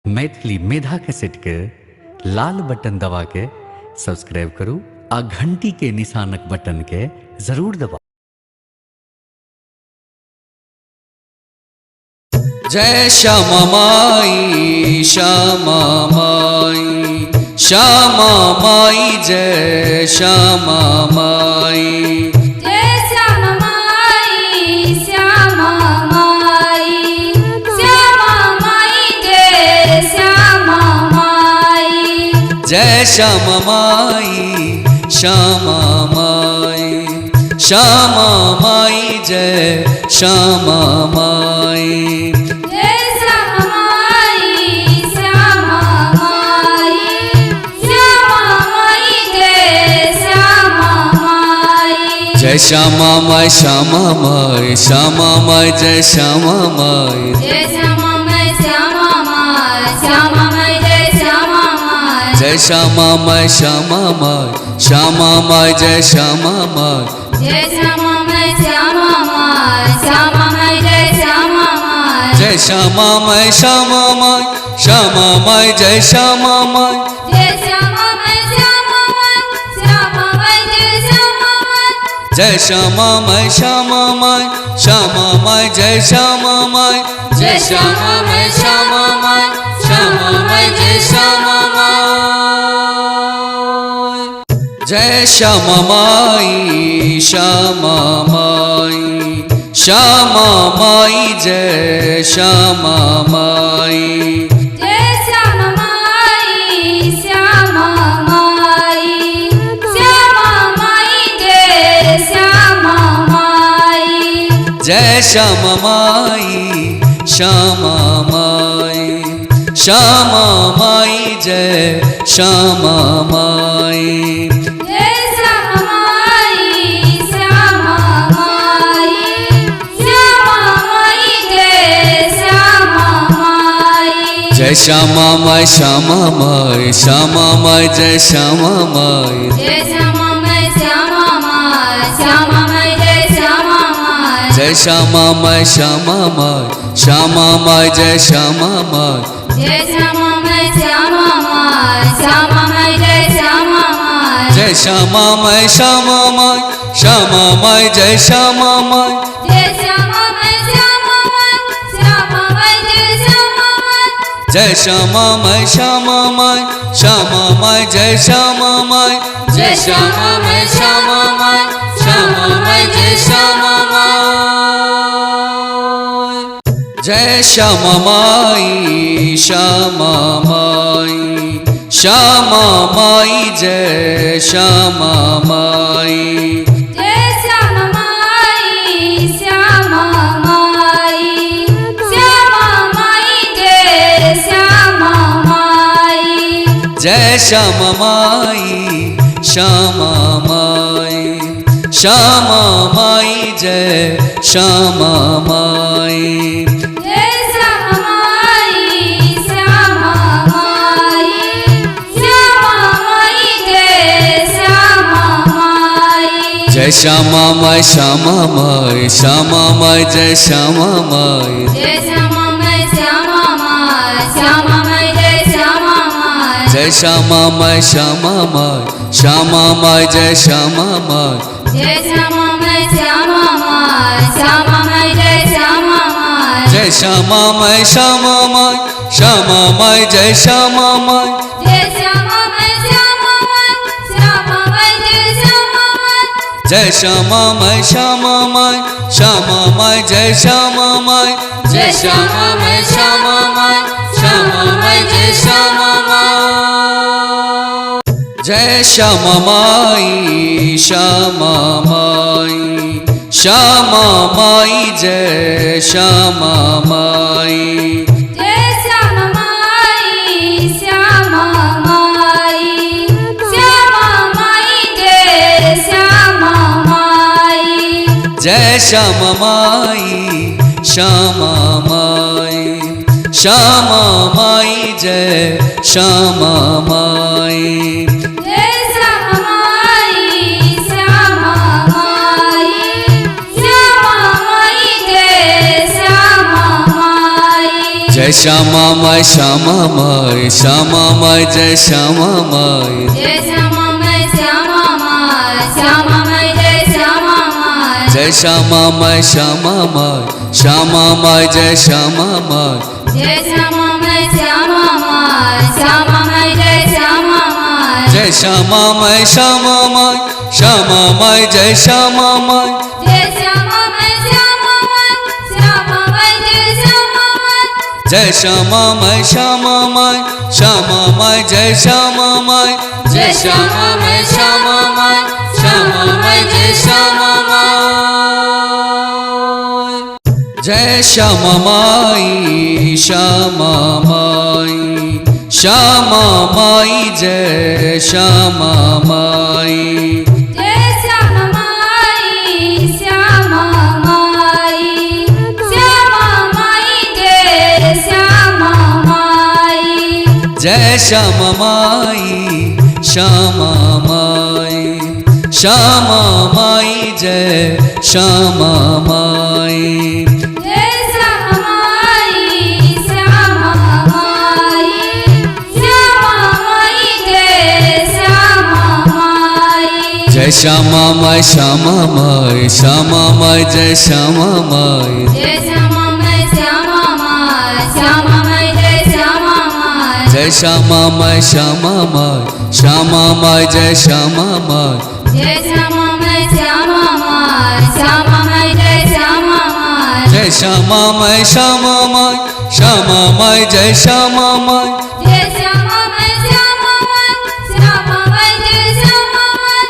मैथिली मेधा cassette के लाल button दबा के सब्सक्राइब करू आ घंटी के निशानक बटन के जरूर दबाउ। जय श्यामा माई, श्यामा माई, श्यामा माई, जय श्यामा माई। जय श्यामा माई, श्यामा माई, श्यामा माई, जय श्यामा माई। जय श्यामा माई, श्यामा माई, श्यामा माई, जय श्यामा माई। जय श्यामा माई, श्यामा माई, श्यामा माई, जय श्यामा माई। जय श्यामा माई, श्यामा माई, श्यामा माई, जय श्यामा माई। जय श्यामा माई, श्यामा माई, श्यामा माई, जय श्यामा माई। जय श्यामा माई, श्यामा माई, श्यामा माई, जय श्यामा माई। जय श्यामा माई, श्यामा माई, श्यामा माई, जय श्यामा माई। जय श्यामा माई, श्यामा माई, श्यामा माई, जय श्यामा माई। जय श्यामा माई, श्यामा माई, श्यामा माई, जय श्यामा माई। जय श्यामा माई, श्यामा माई, श्यामा माई, जय श्यामा माई। जय श्यामा माई, श्यामा माई, श्यामा माई, जय श्यामा माई। जय श्यामा माई, श्यामा माई, श्यामा माई, जय श्यामा माई। जय श्यामा माई, श्यामा माई, श्यामा माई, जय श्यामा माई। जय श्यामा माई, श्यामा माई, श्यामा माई, जय श्यामा माई। जय श्यामा माई, श्यामा माई, श्यामा माई, जय श्यामा माई। जय श्यामा माई, श्यामा माई, श्यामा माई, जय श्यामा माई। जय श्यामा माई, श्यामा माई, श्यामा माई, जय श्यामा माई। जय श्यामा माई, श्यामा माई, श्यामा माई, जय श्यामा माई। जय श्यामा माई, श्यामा माई, श्यामा माई, जय श्यामा माई। जय श्यामा माई, श्यामा माई, श्यामा माई, जय श्यामा माई। जय श्यामा माई, श्यामा माई, श्यामा माई, जय श्यामा माई। जय श्यामा माई, श्यामा माई, श्यामा माई, जय श्यामा माई। जय श्यामा माई, श्यामा माई, श्यामा माई, जय श्यामा माई। जय श्यामा माई, श्यामा माई, श्यामा माई, जय श्यामा माई। जय श्यामा माई, श्यामा माई, श्यामा माई, जय श्यामा माई। जय श्यामा माई, श्यामा माई, श्यामा माई, जय श्यामा माई। जय श्यामा माई, श्यामा माई, श्यामा माई, जय श्यामा माई। जय श्यामा माई, श्यामा माई, श्यामा माई, जय श्यामा माई। जय श्यामा माई, श्यामा माई, श्यामा माई, जय श्यामा माई। जय श्यामा माई, श्यामा माई, श्यामा माई, जय श्यामा माई। जय श्यामा माई, श्यामा माई, श्यामा माई, जय श्यामा माई। जय श्यामा माई, श्यामा माई, श्यामा माई, जय श्यामा माई। जय श्यामा माई, श्यामा माई, श्यामा माई, जय श्यामा माई। जय श्यामा माई, श्यामा माई, श्यामा माई, जय श्यामा माई। जय श्यामा माई, श्यामा माई, श्यामा माई, जय श्यामा माई। जय श्यामा माई, श्यामा माई, श्यामा माई, जय श्यामा माई। जय श्यामा माई, श्यामा माई, श्यामा माई, जय श्यामा माई। जय श्यामा माई, श्यामा माई, श्यामा माई, जय श्यामा माई। जय श्यामा माई, श्यामा माई, श्यामा माई, जय श्यामा माई। जय जय श्यामा माय श्यामा माय श्यामा माय जय श्यामा माय। जय श्यामा माय श्यामा माय श्यामा माय जय श्यामा माय। जय श्यामा माय श्यामा माय श्यामा माय जय श्यामा माय। जय श्यामा माय श्यामा माय श्यामा माय जय श्यामा माय। जय श्यामा माय श्यामा माय श्यामा माय जय श्यामा माय। जय श्यामा माय श्यामा माय श्यामा माय जय श्यामा माय। जय श्यामा माय श्यामा माय श्यामा माय जय श्यामा माय। जय श्यामा माय श्यामा माय श्यामा माय जय श्यामा माय। जय श्यामा माई श्यामा माई श्यामा माई जय श्यामा माई। जय श्यामा माई श्यामा माई श्यामा माई जय श्यामा माई। जय श्यामा माई श्यामा माई श्यामा माई जय श्यामा माई। जय श्यामा माई श्यामा माई श्यामा माई जय श्यामा माई। जय श्यामा माय श्यामा माय श्यामा माय जय श्यामा माय। जय श्यामा माय श्यामा माय श्यामा माय जय श्यामा माय। जय श्यामा माय श्यामा माय श्यामा माय जय श्यामा माय। जय श्यामा माय श्यामा माय श्यामा माय जय श्यामा माय। जय श्यामा माय श्यामा माय श्यामा माय जय श्यामा माय।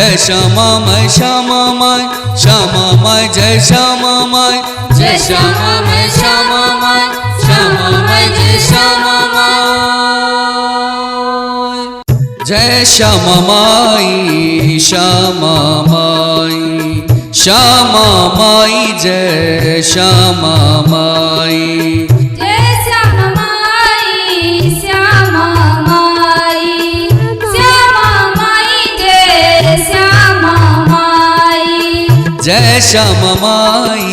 जय श्यामा माय श्यामा माय श्यामा माय जय श्यामा माय। जय श्यामा माय श्यामा माय श्यामा माय जय श्यामा माय। जय श्यामा माय श्यामा माय श्यामा माय जय श्यामा माय। जय श्यामा माई श्यामा माई श्यामा माई जय श्यामा माई। जय श्यामा माई श्यामा माई श्यामा माई जय श्यामा माई। जय श्यामा माई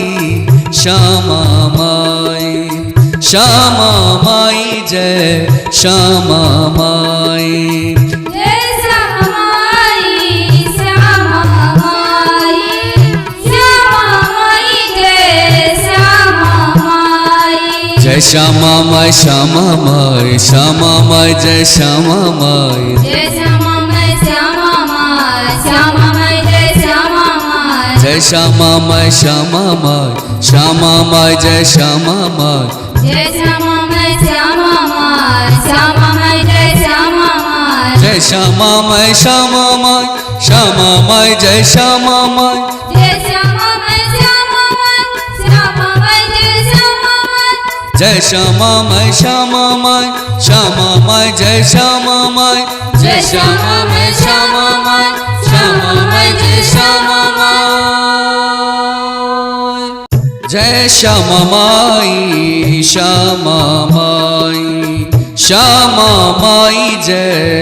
श्यामा माई श्यामा माई जय श्यामा माई। जय श्यामा माई श्यामा माई श्यामा माई जय श्यामा माई। जय श्यामा माय श्यामा माय श्यामा माय जय श्यामा माय। जय श्यामा माय श्यामा माय श्यामा माय जय श्यामा माय। जय श्यामा माय श्यामा माय श्यामा माय जय श्यामा माय। जय श्यामा माय श्यामा माय श्यामा माय जय श्यामा माय। जय श्यामा माय श्यामा माय श्यामा माय जय श्यामा माय। जय श्यामा माय श्यामा माय श्यामा माय जय श्यामा माय। जय श्यामा माय श्यामा माय श्यामा माय जय श्यामा माय। जय श्यामा माय श्यामा माय श्यामा माय जय श्यामा माय। जय श्यामा माई श्यामा माई श्यामा माई जय श्यामा माई। जय श्यामा माई श्यामा माई श्यामा माई जय श्यामा माई। जय श्यामा माई श्यामा माई श्यामा माई जय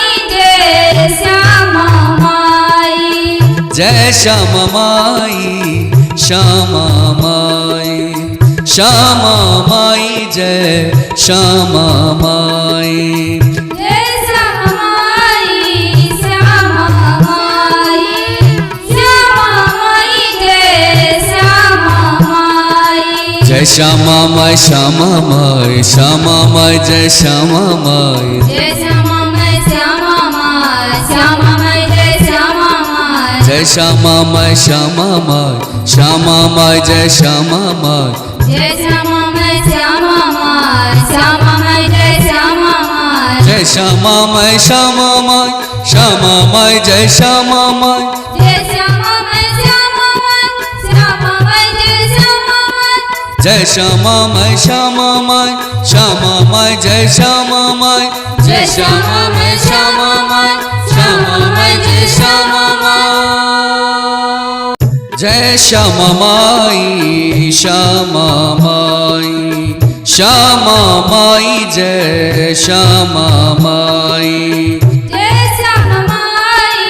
श्यामा माई। जय श्यामा माई श्यामा माई श्यामा माई जय श्यामा माई। जय श्यामा माय श्यामा माय श्यामा माय जय श्यामा माय। जय श्यामा माय श्यामा माय श्यामा माय जय श्यामा माय। जय श्यामा माय श्यामा माय श्यामा माय जय श्यामा माय। जय श्यामा माय श्यामा माय श्यामा माय जय श्यामा माय। जय श्यामा माय श्यामा माय श्यामा माय जय श्यामा माय। जय श्यामा माय श्यामा माय श्यामा माय जय श्यामा माय। जय श्यामा माय श्यामा माय श्यामा माय जय श्यामा माय। जय श्यामा माय श्यामा माय श्यामा माय जय श्यामा माय। जय श्यामा माई श्यामा माई श्यामा माई जय श्यामा माई। जय श्यामा माई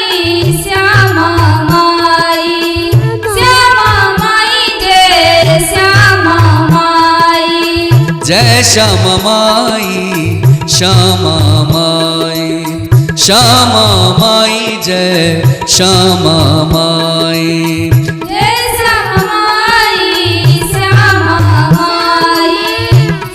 श्यामा माई, श्यामा माई, श्यामा माई जय श्यामा माई। जय श्यामा माई, श्यामा माई,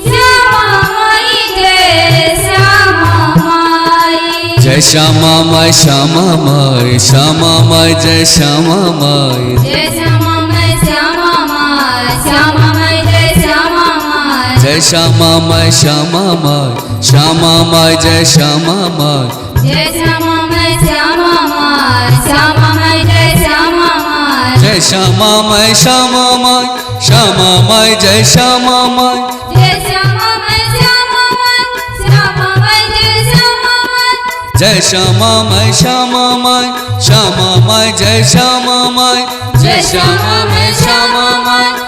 श्यामा माई जय श्यामा माई। जय श्यामा माई, श्यामा माई, श्यामा माई जय श्यामा माई। जय श्यामा माई, श्यामा माई, श्यामा माई जय श्यामा माई। जय श्यामा माई, श्यामा माई, श्यामा माई जय श्यामा माई। जय श्यामा माई, श्यामा माई, श्यामा माई जय श्यामा माई। जय श्यामा माई, श्यामा माई, श्यामा माई जय श्यामा माई। जय श्यामा माई, श्यामा माई, श्यामा माई जय श्यामा माई। जय श्यामा माई, श्यामा माई, श्यामा माई जय श्यामा माई। जय श्यामा माई, श्यामा माई,